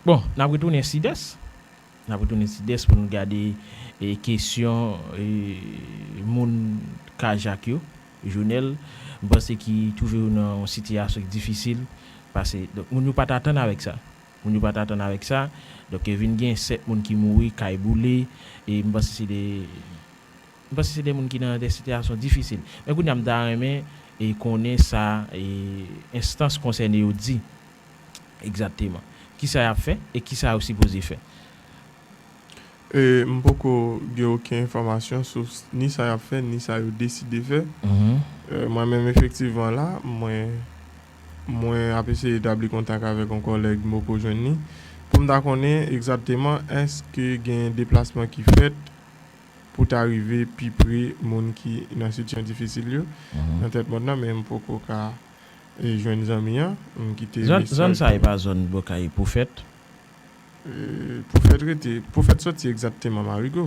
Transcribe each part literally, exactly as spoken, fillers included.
Bon, n ap retounen Sidès. N ap retounen Sidès pou nou gade e, kesyon e, moun Kajak yo. Jonèl, m panse ki twouve yo nan yon sitiyasyon ki difisil. Pase, donk, moun yo pa t atann avèk sa. Moun yo pa t atann avèk sa. Donk, e vin gen sèt moun ki mouri, kay boule. E m panse se de M panse se de moun ki nan de sitiyasyon difisil. Men kounye a m ta renmen e konnen sa e enstans konsène yo di egzakteman. Kisa y ap fè e kisa yo sipoze fè? E, m poko gen okenn enfòmasyon sou s- ni sa y ap fè, ni sa yo deside fè. E, mwen menm, efektivman, la, mwen, mwen ap eseye etabli kontak avèk yon kòlèg m poko jwenn li. Pou m ta konnen egzakteman èske gen deplasman ki fèt pou ta rive pi pre moun ki nan sitiyasyon difisil yo nan tèt mòn nan, men m poko ka e, jwenn zanmi an, m kite Zòn, zòn mesaj sa pou e pa zòn Bòkay Pwofèt? E, Pwofèt rete, Pwofèt soti egzakteman Marigo.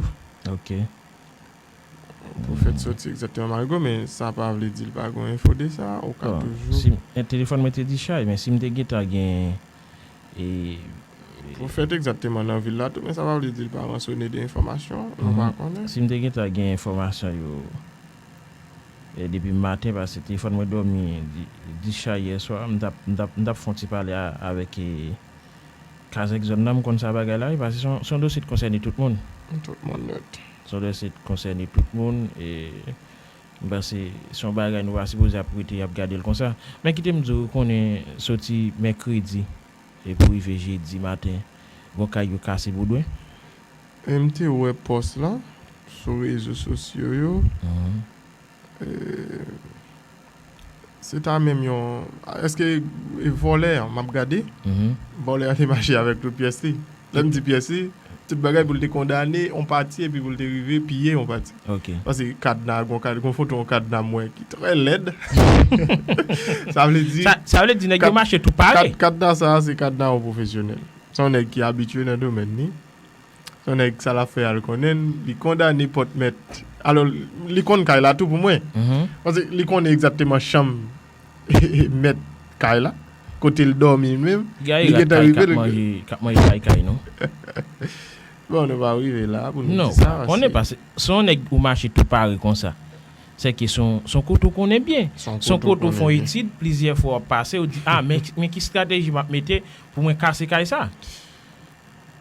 Ok. Pwofèt soti egzakteman Marigo, men sa pa vle di l pa gen enfo de sa, ou ka Bon, toujou. Si m- e, telefòn mwen te dicharge, men si m te gentan gen e, Pwofèt egzakteman nan vil la tou, men sa pa vle di l pa ransone de enfòmasyon, nou pa konnen. Si m te gentan gen enfòmasyon yo e, depi maten, paske telefòn mwen dòmi di- dicharge yè swa, m t ap, m t ap, m t ap fè yon ti pale a- avèk e, kazèk zòn nan, m konn sa bagay la, wi, paske se yon- se yon dosye ki konsène tout moun. Tout moun nèt. Se yon dosye ki konsène tout moun. E, m panse se yon bagay nou pa sipoze ap rete ap gade l konsa. Men kite m di w, ou konnen soti mèkredi e pou rive jedi maten, gon kay yo kase boudwen. E m te wè pòs la sou rezo sosyo yo. E, se ta menm yon. Èske e vòlè an, m ap gade? Vòlè an te mache avèk tout pyès li. Lè m di pyès li, tout bagay pou l te kondane yon pati epi pou l te rive piye yon pati. Ok. Paske kadna, gon kad- gon foto yon kadna m wè ki trè lèd. Sa vle di. Sa, sa vle di nèg yo mache tou pare. Kad- Kadna sa a, se kadna yon pwofesyonèl. Se yon nèg ki abitye nan domèn li. Se yon nèg sa l ap fè a l konnen l. Li kondane pòt mèt. Alò, li konn kay la tou pou mwen. Paske li konnen egzakteman chanm mèt kay la. Kote l dòmi menm. Li gentan rive. K ap manje kay kay, non? Bon, nou pa rive la pou nou di sa. Non, konnen pa. Se yon nèg ou mache tou pare konsa. Se ke se yon kote ou konnen byen. Se yon kote ou fè yon etid, plizyè fwa w ap pase, ou di, a, men, men ki estrateji m ap mete pou mwen kase kay sa.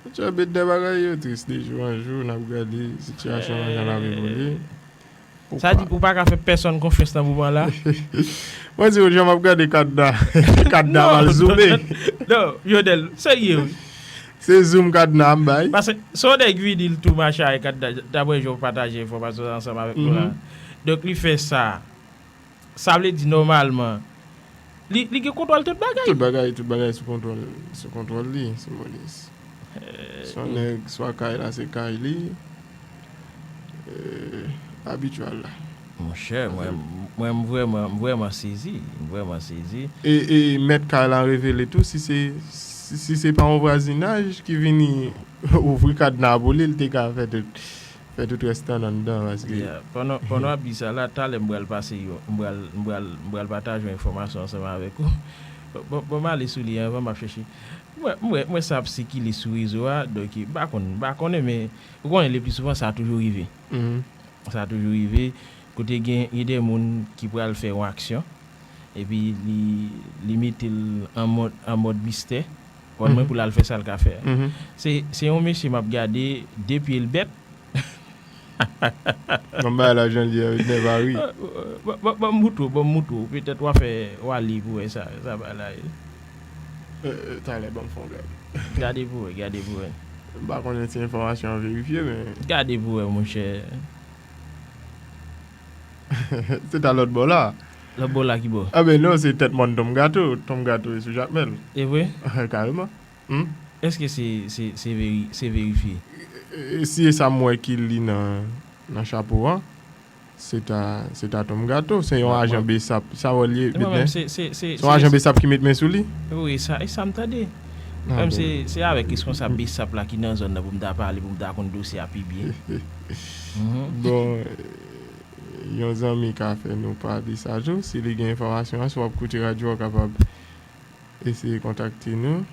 Monchè, bet de bagay yo tris de jou an jou, n ap gade sitiyasyon an jan l ap evolye. Sa di ou pa ka fè pèsonn konfyans nan moman la. Mwen di ou, jan m ap gade kadna, kadna mal zoume. Non, Jodel, serye wi. Se zoom kadna m bay. Paske se yon nèg vini l tou mache ak kadna, daprè jan w pataje enfòmasyon sa ansanm avèk nou la. Donk li fè sa. Sa vle di nòmalman li, li gen kontwòl tout bagay. Tout bagay, tout bagay sou kontwòl, sou kontwòl li, sou Monis. Se yon nèg, swa kay la se kay li. Abityèl la. Monchè, mwen, mwen m vrèman, m vrèman sezi, m vrèman sezi. E, e mèt kay la revele tou si se, si, si se pa yon vwazinaj ki vini ouvri kadna pou li, li te ka fè tout, fè tout rès tan anndan paske. Pandan, pandan w ap di sa la, talè m pral pase yo, m pral, m pral, m pral pataje yon enfòmasyon ansanm avèk ou. Bon, bon, m ale sou li anvan m ap chèche. M wè, m wè, m wè sa ap sikile sou rezo a, donk m pa konn, m pa konnen, men ou konnen le pli souvan sa toujou rive. Sa toujou rive, kote gen, gen de moun ki pral fè yon aksyon, epi li, li mete l an mòd, an mòd mistè, konn mwen pou l al fè sa l ka fè a. Se, se yon mesye m ap gade, de pye l bèt. Ban m bagay la jan l ye a, wi, nèg pa ri. Ban m moutre w, ban m moutre w, petèt w a fè, w a li pou wè sa, sa bagay la ye. Talè, ban m fè yon gade. Gade pou wè, gade pou wè. M pa konnen si enfòmasyon an verifye, men. Gade pou wè, monchè. Se ta lòt bò la. Lòt bò la ki bò? Enben non, se tèt mòn Tonm Gato. Tonm Gato e sou Jakmèl. E vre? Kareman. Èske se, se, se veri, se verifye? Si e sa m wè ki li nan, nan chapo a, se ta, se ta Tonm Gato. Se yon ajan BSAP. Sa w wè l ye, met men? Se yon ajan BSAP ki met men sou li? Wi, e sa, e sa m tande. Menm se, se avèk reskonsab BSAP la ki nan zòn nan pou m ta pale, pou m ta konn dosye a pi byen. Bon, yon zanmi ka fè nou pa de sa tou. Si li gen enfòmasyon an, si w ap koute radyo a, w kapab eseye kontakte nou.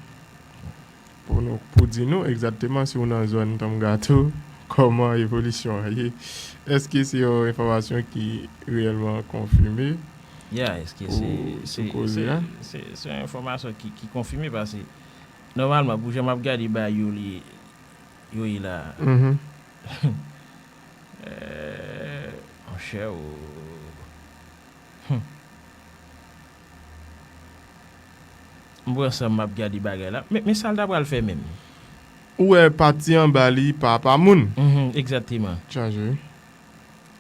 pou nou, pou di nou egzakteman si w nan zòn Tanm Gato, kòman evolisyon an ye. Èske se yon enfòmasyon ki reyèlman konfime? Ya, èske se, se, se, se, se yon enfòmasyon ki, ki konfime? Paske nòmalman, pou jan m ap gade bagay yo, li, yo ye la. Monchè, o. M pran san m ap gade bagay la. Men, men sa l ta pral fè menm? Ou wè pati anba li pa pa moun. Mhm, egzakteman. Chaje.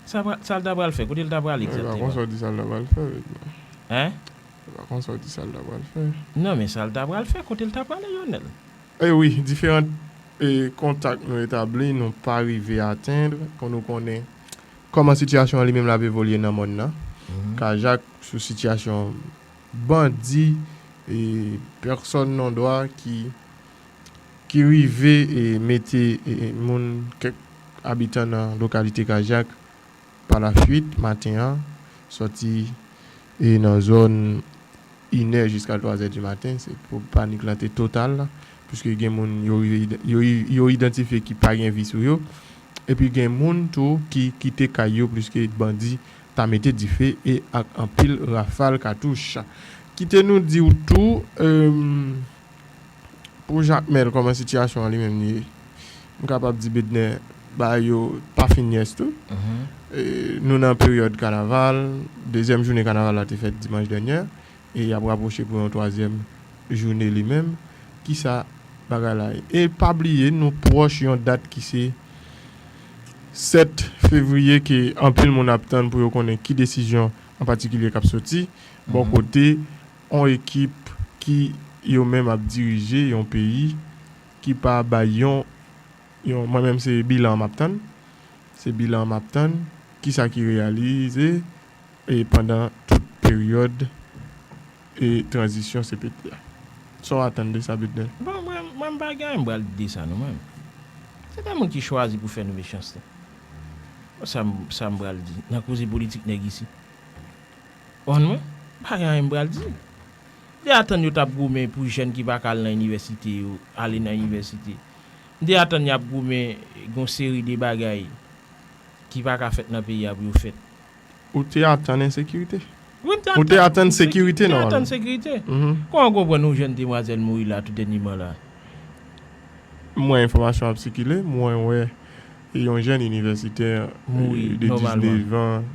Sa, pra- sa l ta pral fè? Kote l ta prale egzakteman? Konsa w di sa l ta pral fè. Hein? Konsa w di sa l ta pral fè. Non, men sa l ta pral fè, kote l ta prale, Jonel? E wi, diferan e, kontak nou etabli, nou pa rive atenn, kon nou konnen kòman sitiyasyon an li menm l ap evolye nan mòn nan. Kajak sou sitiyasyon bandi e pèsòn non dwa ki ki rive e mete e, moun, kèk abitan nan lokalite Kajak pa la fuit maten an, sòti e nan zòn inè jiska twazè di maten, se pou panik lan te total, piske gen moun yo, yo, yo idantifye ki pa gen vi sou yo, epi gen moun tou ki kite kay yo, piske bandi ta mete dife e ak anpil rafal katouch. Kite nou di w tou, e, pou Jakmèl, kòman sitiyasyon an li menm li ye? M kapab di Bednè, bagay yo pa fin yès tou. E, nou nan peryòd kanaval, dezyèm jounen kanaval la te fèt dimanch dènyè, e y ap rapwoche pou yon twazyèm jounen li menm. Kisa bagay la ye? E pa bliye, nou pwòch yon dat ki se sèt fevriye, ke anpil moun ap tann pou yo konnen ki desizyon an patikilye k ap soti bò kote yon ekip ki yo menm ap dirije yon peyi ki pa bay yon, yon, mwen menm se bilan m ap tann, se bilan m ap tann, kisa ki reyalize e pandan tout peryòd e tranzisyon C P T a. Sa w atann de sa, Bednè? Bon, mwen, mwen m pa gen anyen m pral di de sa non mwen. Se de moun ki chwazi pou fè nou mechanste. Sa m, sa m pral di nan koze politik nèg isi? Konprann mwen? Pa gen anyen m pral di. M te atann yo t ap goumen pou jèn ki pa ka al nan inivèsite yo ale nan inivèsite. M te atann y ap goumen yon seri de bagay ki pa ka fèt nan peyi a pou yo fèt. Ou te atann ensekirite? Wi, m te Ou te atann sekirite, m te nòmalman. Atann sekirite. Kòman w konprann yon jèn demwazèl mouri la tou dènyèman la? M wè enfòmasyon ap sikile, m wè, wè yon jèn inivèsitè Mouri, e, de nòmalman. Diznèf an.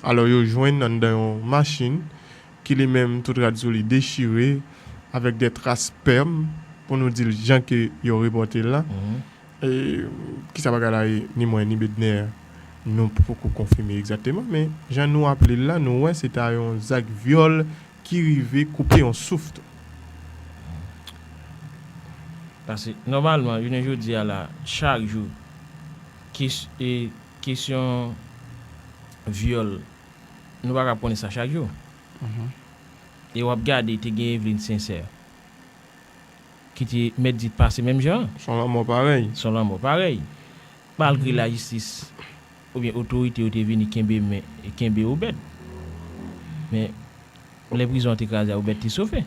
Alò, yo jwenn anndan yon machin ki li menm tout rad sou li dechire, avèk de tras spèm, pou nou di l jan ke yo repòte l la. E, kisa bagay la ye, ni mwen, ni Bednè, nou poko konfime egzakteman, men jan nou aple l la, nou wè se ta yon zak vyòl ki rive koupe yon souf tou. Paske, nòmalman, jounen jodi a la, chak jou, kes- e, kesyon vyòl, nou pa ka konnen sa chak jou. E w ap gade, te gen Eveline Sincère, ki te mèt di pase menm jan. Se yon lanmò parèy. Se yon lanmò parèy. Malgre lajistis oubyen otorite yo te vini kenbe men, kenbe Obed. Men, lè prizon an te kraze a, Obed te sove.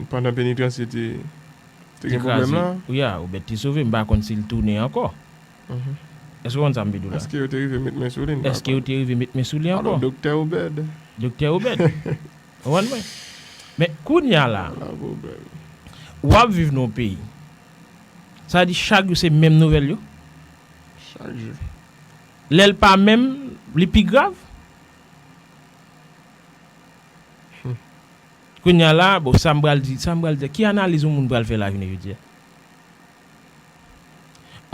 Pandan Penitansye te, te gen pwoblèm la? Wi, a, Obed te sove, m pa konn si l tounen ankò. Èske w konn sa m vle di w la? Èske yo te rive met men sou li? Èske yo te rive met men sou li ankò? Alò, Doktè Obed. Doktè Obed. Ou konprann mwen? Men, kounye a la, w ap viv nan yon peyi. Sa vle di, chak jou se menm nouvèl yo? Chak jou. Lè l pa menm, li pi grav? Kounye a la, bon, sa m pral di, sa m pral di, ki analiz yon moun pral fè la jounen jodi a?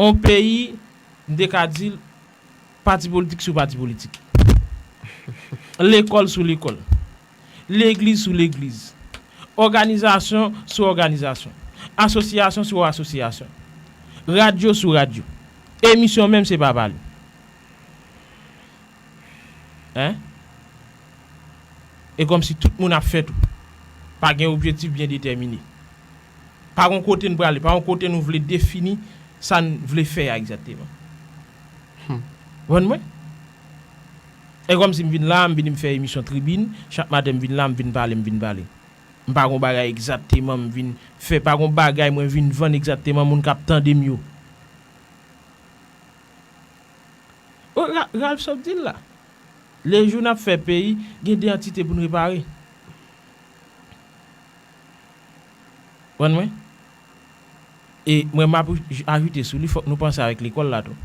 On peyi, m te ka di l, pati politik sou pati politik. Lekòl sou lekòl. Legliz sou legliz. Òganizasyon sou òganizasyon. Asosyasyon sou asosyasyon. Radyo sou radyo. Emisyon menm se pa pale. Hein? E kòmsi tout moun ap fè tou. Pa gen objektif byen detèmine. Pa gen kote n prale, pa gen kote nou vle defini sa n vle fè a egzakteman. Ou konprann mwen? E kòmsi m vin la, m vin m fè emisyon tribin, chak maten m vin la, m vin pale, m vin pale. M pa gon bagay egzakteman m vin fè, pa gon bagay mwen vin vann egzakteman moun k ap tande m yo. O, Ra- Ralph sa w di l la. Lejou n ap fè peyi, gen de antite pou n repare. Konprann mwen? E mwen m ap ajoute sou li, fòk nou panse avèk lekòl la tou.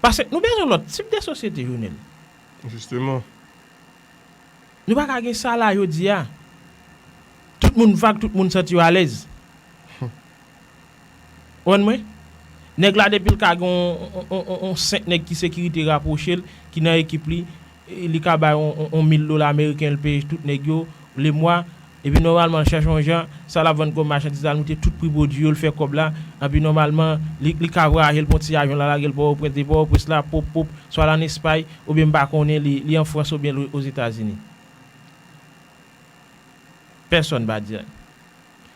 Paske nou bezwen lòt tip de sosyete, Jonel. Jisteman. Nou pa ka gen sa la jodi a. Tout moun vag, tout moun santi yo alèz. Konprann mwen? Nèg la depi l ka gen on, on, on, on senk nèg ki sekirite rapwoche l, ki nan ekip li, e li ka bay on, on, on mil dola ameriken, l peye tout nèg yo lemwa, epi nòmalman l chèche yon jan, sa l ap vann kòm machandiz la, l moute tout pri pwodui yo, l fè kòb la, epi nòmalman li, li ka vwayaje, l pran ti avyon la, lage l Pòtoprens, de Pòtoprens la, pop, pop, swa l ann Espay, oubyen m pa konnen li, li an Frans oubyen l Ozetazini. Pèsonn pa di anyen.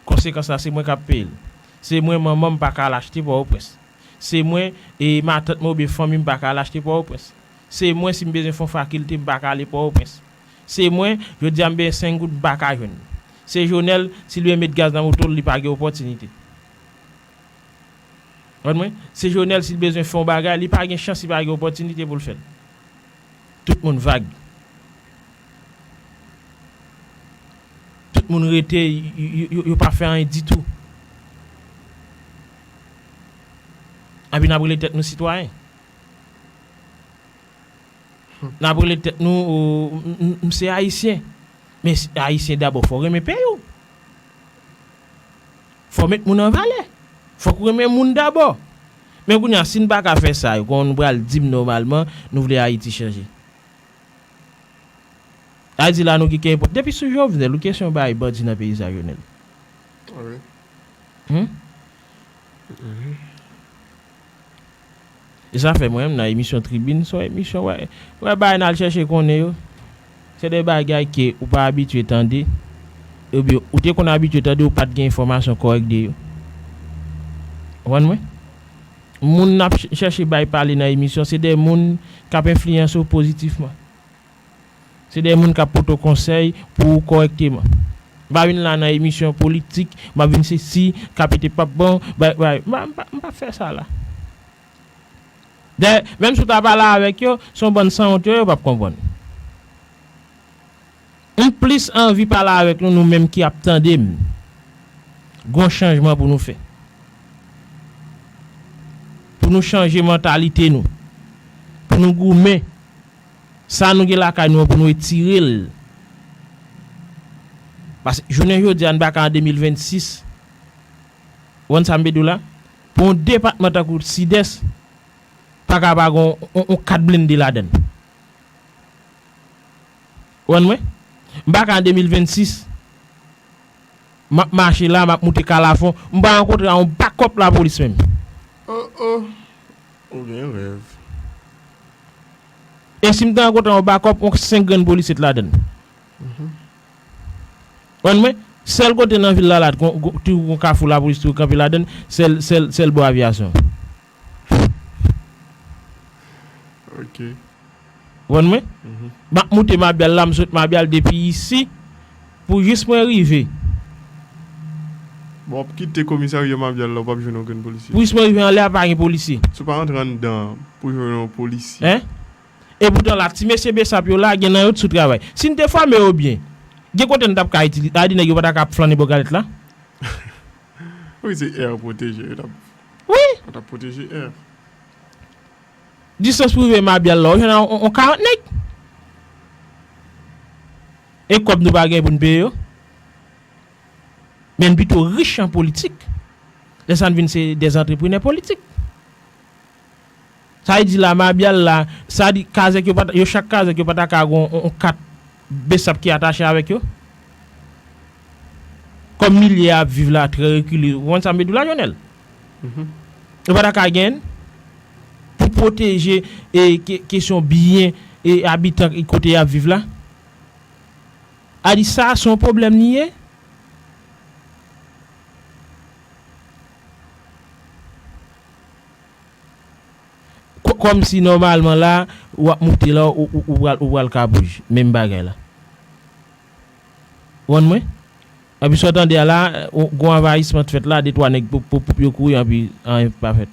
Konsekans la, se mwen k ap peye l. Se mwen, manman m pa ka al achte Pòtoprens. Se mwen, e matant mwen oubyen fanmi m pa ka al achte Pòtoprens. Se mwen, si m bezwen fè yon fakilte, m pa ka ale Pòtoprens. Se mwen, jodi a m bezwen senk goud, m pa ka jwenn li. Se Jonel, si l bezwen met gaz nan moto l, li pa gen opòtinite. Konprann mwen? Se Jonel, si l bezwen fè yon bagay, li pa gen chans, li pa gen opòtinite pou l fè l. Tout moun vag. Tout moun rete, y- y- y- yo pa fè anyen ditou. Epi n ap rele tèt nou sitwayen. N ap rele tèt nou, o, m- m- m se Ayisyen. Men s- Ayisyen dabò, fò w renmen peyi w. Fò w met moun an valè. Fòk ou renmen moun dabò. Men kounye a, si n pa ka fè sa yo, kòman nou pral di m nòmalman nou vle Ayiti chanje? Ayiti la nou ki kenpòt. Depi sou Jovenel, ou kesyon bay bandi nan peyi sa, Jovenel. Wi. Hmm? E sa fè mwen menm nan emisyon Tribin, se yon emisyon, wè, wè bagay n al chèche konnen yo. Se de bagay ke ou pa abitye tande, oubyen ou te konn abitye tande, ou pa t gen enfòmasyon kòrèk de yo. Konprann mwen? Moun n ap ch- chèche bay pale nan emisyon, se de moun k ap enfliyanse w pozitifman. Se de moun k ap pote w konsèy pou ou kòrèkteman. M pa vin la nan emisyon politik, m ap vin sesi, k ap pete p ap bon, bay, bay. M pa, m pa, m pa fè sa la. Dayè, menm si w ta pale avèk yo, se yon bann sanwont yo, yo p ap konprann. M plis anvi pale avèk nou, nou menm ki ap tande m. Gon chanjman pou nou fè. Pou nou chanje mantalite nou. Pou nou goumen. Sa nou gen lakay nou an pou nou etire l. Paske jounen jodi a, n pa ka an de mil vennsis. Ou konn sa m vle di w la? Pou yon depatman tankou Sidès, pa ka pa gen yon, yon, yon kat blende ladan l. Ou konprann mwen? M pa ka an de mil vennsis. M ap mache la, m ap moute Kalafon. M pa rankontre a yon bakòp lapolis menm. Oh, oh. Ou gen rèv. E si m te rankontre a yon bakòp, yon senk grenn polis ret ladan l. Konprann mwen? Sèl kote nan vil la la, gon- gon- toujou gon kafou lapolis toujou kanpe ladan l, sèl, sèl, sèl bò Aviyasyon. Ok. Konprann mwen? M ap moute Mabyal la, m sot Mabyal depi isi, pou jis mwen rive. Bon, w ap kite komisarya Mabyal la, w p ap jwenn yon grenn polisye. Pou jis mwen rive anlè a, pa gen polisye. Si w pa rantre anndan pou jwenn yon polisye. Hein? Epoutan la, ti mesye Besap yo la, gen nan yo t sou travay. Si n te fòme yo byen, gen kote n t ap ka itilize. A di nèg yo pa ta ka ap flannen bò galèt la. Wi, se air pwoteje. Yo t ap, wi, yo t ap pwoteje air. Distans pou rive Mabyal la, ou jwenn on, on, on karant nèg. E kòb nou pa gen pou n peye yo. Men n pito rich an politik. Lè sa n vin se dè antreprenè politik. Sa vle di la, Mabyal la, sa di kazèk yo pa ta, yo chak kazèk yo pa ta ka gon on, on kat Besap ki atache avèk yo. Kòm milye a ap viv la trè rekile, ou konn sa m vle di w la, Jonel? Yo pa ta ka genyen pou pwoteje e ke- kesyon byen e abitan kote y ap viv la. A di sa, se yon pwoblèm li ye. Kò- Kòmsi nòmalman la, w ap moute la, ou, ou, ou pral, ou pral Kabouj, menm bagay la. Ou konprann mwen? Epi sa w tande a la, gon anvayisman t fèt la, de twa nèg pop pop pop yo kouri, epi anyen pa fèt.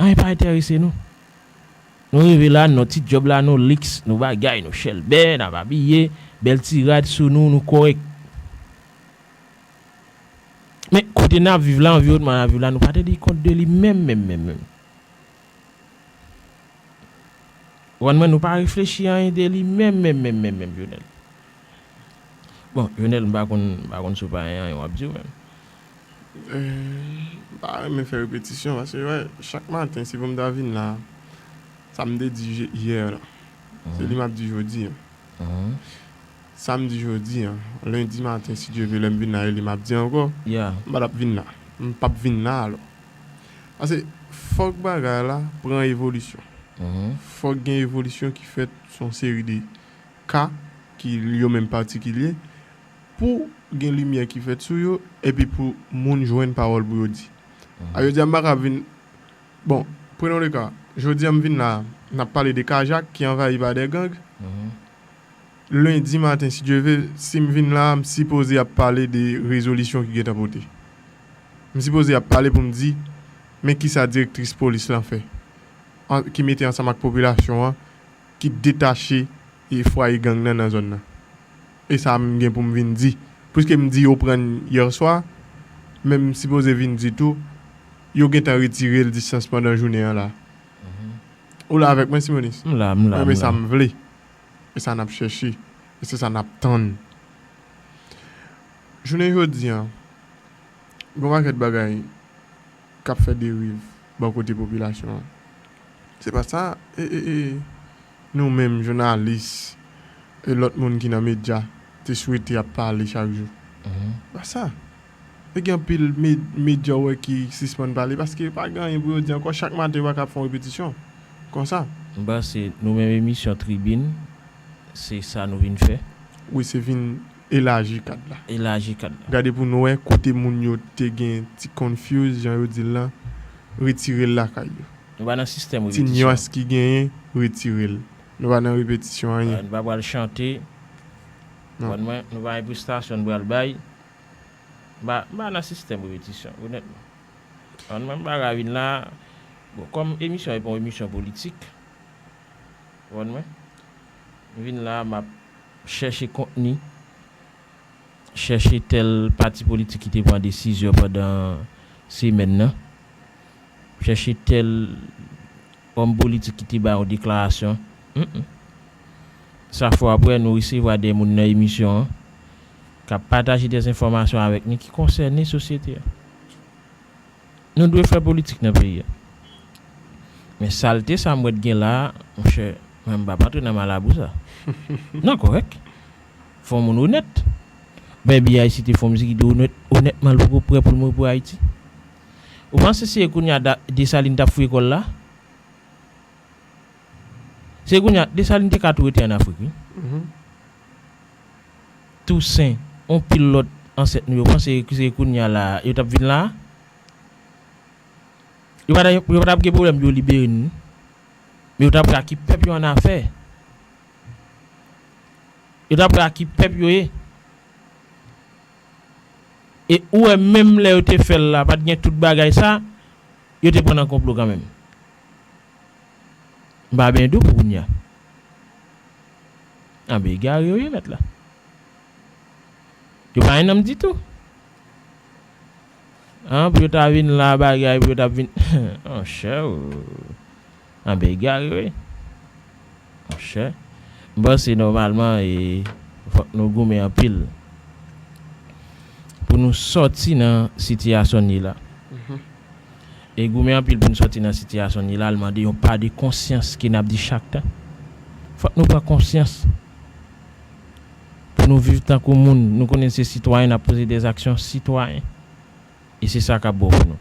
Anyen pa enterese nou. Nou rive la, nou ti djòb la, nou liks, nou bagay, nou chèlbè, n ap abiye, bèl ti rad sou nou, nou kòrèk. Men kote n ap viv la, anviwònman n ap viv la, nou pa tande kont de li menm, menm, menm, menm. Ou konprann mwen, nou pa reflechi anyen de li menm, menm, menm, menm, menm, Jonel. Bon, Jonel, m pa konn, m pa konn si w pa gen anyen w ap di w menm. Eh, m pa renmen fè repetisyon, paske, wè, chak maten, si pou m ta vin la, sa m te di je-, yè la, se li m ap di jodi a. Sa m di jodi a, lendi maten, si Dye vle, lè m vin la, e li m ap di ankò, m pa t ap vin la. M p ap vin la alò. Paske fòk bagay la pran evolisyon. Fòk gen evolisyon ki fèt sou yon seri de ka ki yo menm patikilye pou gen limyè ki fèt sou yo epi pou moun jwenn pawòl pou yo di. A yo di a m pa ka vin. Bon, prenons le cas. Jodi a m vin la, n ap pale de kajak ki anvayi pa de gang. Lendi maten, si Dye vle, si m vin la, m sipoze ap pale de rezolisyon ki gentan pote. M sipoze ap pale pou m di, men kisa direktris polis lan fè, an, ki mete ansanm ak popilasyon an, ki detache e fwaye gang nan nan zòn nan. E sa m gen pou m vin di. Piske m di yo pran l yèswa, men m sipoze vin di tou, yo gentan retire l distans pandan jounen an la. Ou la avèk mwen, Simonis? M la, m la, m la. Mwen, men sa m vle. E sa n ap chèche. E se sa n ap tann. Jounen jodi a, gen yon pakèt bagay k ap fè deriv bò kote popilasyon an. Se pa sa, e, e, e, nou menm, jounalis, e lòt moun ki nan medya, te swete ap pale chak jou. Pa sa. E gen anpil me-, medya w wè ki sispann pale, paske pa gen anyen pou yo di ankò. Chak maten, yo pa ka ap fè yon repetisyon. Konsa. M panse nou menm emisyon Tribin, se sa nou vin fè. Wi, se vin elaji kad la. Elaji kad la. Gade pou nou wè kote moun yo te gen ti confuse, jan yo di l lan, retire l lakay yo. Nou pa nan sistèm repetisyon. Ti nyans ki genyen, retire l. Nou pa nan repetisyon anyen. Nou pa pral chante. Non. Konprann mwen, nou pa gen prestasyon nou pral bay. M pa, m pa nan sistèm repetisyon, onètman. Konprann mwen, m pa ka vin la. Bon, kòm emisyon an pa yon emisyon politik, konprann mwen, m vin la, m ap chèche kontni, chèche tèl pati politik ki te pran desizyon pandan semèn nan, chèche tèl òm politik ki te bay yon deklarasyon. Mm, mm. Sa fè apre nou resevwa de moun nan emisyon an k ap pataje de enfòmasyon avèk nou ki konsène sosyete a. Nou dwe fè politik nan peyi a. Men salte sa m wè t gen la a, monchè, mwen m p ap antre nan malabou sa. Non, kòrèk. Fò moun onèt. Ben, B I C te fè yon mizik ki di onèt, onètman l poko prè pou l mouri pou Ayiti. Ou panse se kounye a Da-, Desalin t ap fouye kò l la? Se kounye a, Desalin te ka tou rete ann Afrik, wi. Tousen, yon pil lòt ansèt nou yo, panse se kounye a la, yo t ap vin la? Yo pa t, yo pa t ap gen pwoblèm pou yo libere n, non. Men yo t ap wè a ki pèp yo annafè. Yo t ap wè a ki pèp yo ye. E ou wè menm lè yo te fè l la, pa t gen tout bagay sa, yo te pran nan konplo kanmenm. M pa benyen di w pou kounye a. Anben egare yo ye mèt la. Yo pa gen nanm ditou. An, pou yo ta vin la bagay, pou yo ta vin, monchè, o. Anben egare, wi. Monchè. M panse nòmalman, e, fòk nou goumen anpil pou nou sòti nan sitiyasyon n ye la. E goumen anpil pou nou sòti nan sitiyasyon n ye la, l mande yon pa de konsyans ke n ap di chak tan. Fòk nou pran konsyans pou nou viv tankou moun. Nou konnen se sitwayen, n ap poze de aksyon sitwayen. E se sa k ap bon pou nou.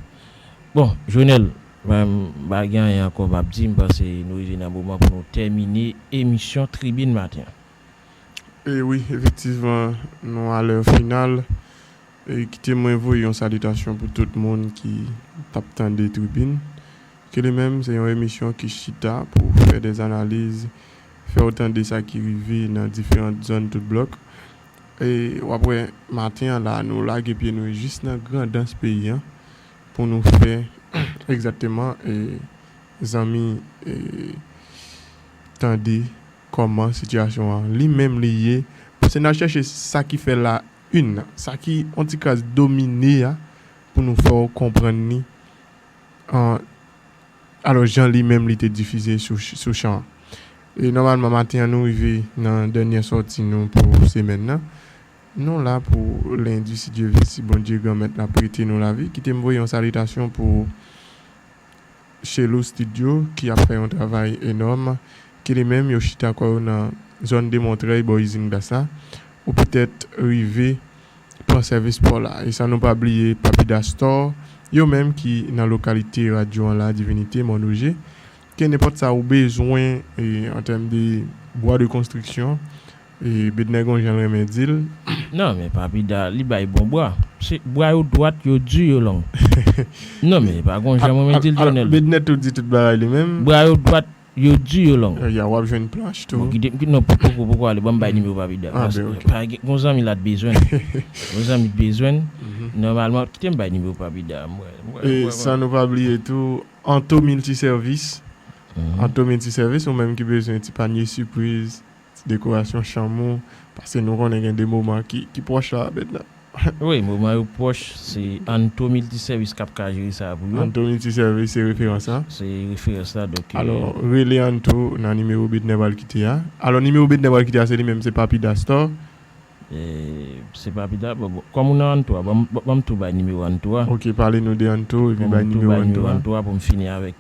Bon, Jonel, mwen, m pa gen anyen ankò m ap di, m panse nou rive nan moman pou nou tèmine emisyon Tribin Maten an. E wi, efektivman, nou a lè final. E kite mwen voye yon salitasyon pou tout moun ki t ap tande Tribin. Ke li menm, se yon emisyon ki chita pou fè de analiz, fè w tande sa ki rive nan diferan zòn tout blòk. E w ap wè, maten an la, nou lage pye nou jis nan Grandans peyi an pou nou fè egzakteman, e, zanmi, e, tande kòman sitiyasyon an li menm li ye. Paske n al chèche sa ki fè la une, sa ki on ti kras domine a, pou nou fè w konprann li, an, alò, jan li menm li te difize sou, sou chan an. E nòmalman, maten an, nou rive nan dènye sòti nou pou semèn nan. Nou la pou lendi, si Dye vle, si Bondye Granmèt la prete nou lavi. Kite m voye yon salitasyon pou Chelou Studio, ki ap fè yon travay enòm, ki li menm yo chita kò yo nan zòn de Montrèy, bò izin glas la, ou petèt rive pran sèvis pa w la. E san nou pa bliye Papida Store, yo menm ki nan lokalite radyo an la, Divinité, Mòn Wouje, ke nenpòt sa ou bezwen, e, an tèm de bwa de konstriksyon, e, Bednè gon jan l renmen di l. Non, men Papida, li bay bon bwa. Se bwa yo dwat, yo di, yo long. Non, men pa gon jan mwen di l, Dionel. Bednè tou di tout bagay li menm. Bwa yo dwat, yo di, yo long. Ya, w ap jwenn planch tou. Bon, kite m, non, poko, poko ale, ban m bay nimewo Papida. Ah, ben, ok. Pa gen, gon zanmi la t bezwen. Gon zanmi t bezwen. Nòmalman, kite m bay nimewo Papida. Mwen, mwen, e mwen, san nou pa bliye tou, Anto Miltisèvis. Anto Miltisèvis, ou menm ki bezwen ti panye sipriz, ti dekorasyon chanm ou, paske nou konnen gen de moman ki, ki pwòch la, Bednè. Wi, moman yo pwòch, se Anto Miltisèvis k ap ka jere sa pou yo. Anto Miltisèvis se referans la. Se referans la, donk, alò, e, rele Anto nan nimewo Bednè pral kite a. Alò, nimewo Bednè pral kite a, se li menm, se Papida Store. E, se Papida, bon, bon, kòm ou nan Anto a, ban m, ban m tou bay nimewo Anto a. Ok, pale nou de Anto, epi bay nimewo Anto a. Anto a pou m fini avèk